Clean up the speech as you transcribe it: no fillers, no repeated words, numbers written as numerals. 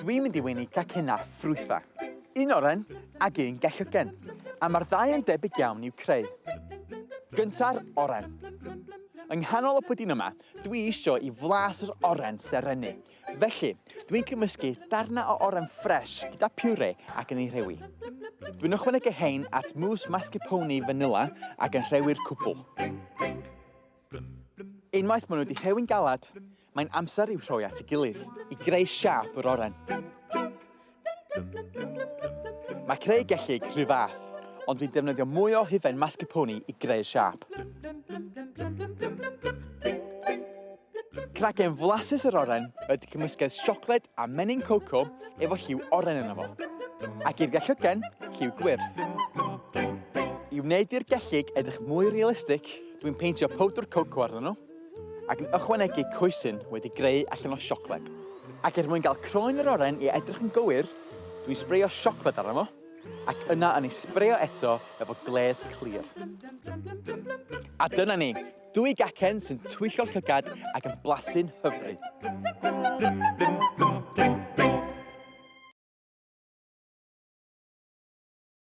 Dwi'n mynd i weini cacennau ffrwythau. Un oren ac un gellygen. A mae'r ddau yn debyg iawn i'w creu. Gynta'r oren. Yng nghanol y pwdin yma, dwi isio i flas yr oren serennu. Felly, dwi'n cymysgu darnau o oren ffres gyda puree ac yn ei rhewi. Dwi'n ychwanegu hein at mousse mascarpone vanilla ac yn rhewi'r cwbl. Unwaith maen nhw wedi rhewi'n galed, mae'n amser i'w rhoi at ei gilydd i greu siâp yr oren. Mae creu gellyg rhyw fath, ond dwi'n defnyddio mwy o hufen mascarpone i greu'r siâp. Cragen flasus yr oren ydy cymysgedd siocled a menyn coco efo lliw oren yno fo. Ac i'r gellygen, lliw gwyrdd. I wneud i'r gellyg edrych mwy realistig, dwi'n peintio powdr coco arnyn nhw ac yn ychwanegu coesyn wedi greu allan o siocled. Ac er mwyn gael croen yr oren i edrych yn gywir, dwi'n sbreio siocled arno fo, ac yna yn ei sbreio eto efo glaze clir. A dyna ni, Dwy gacen sy'n twyllo llygad ac yn blasu'n hyfryd.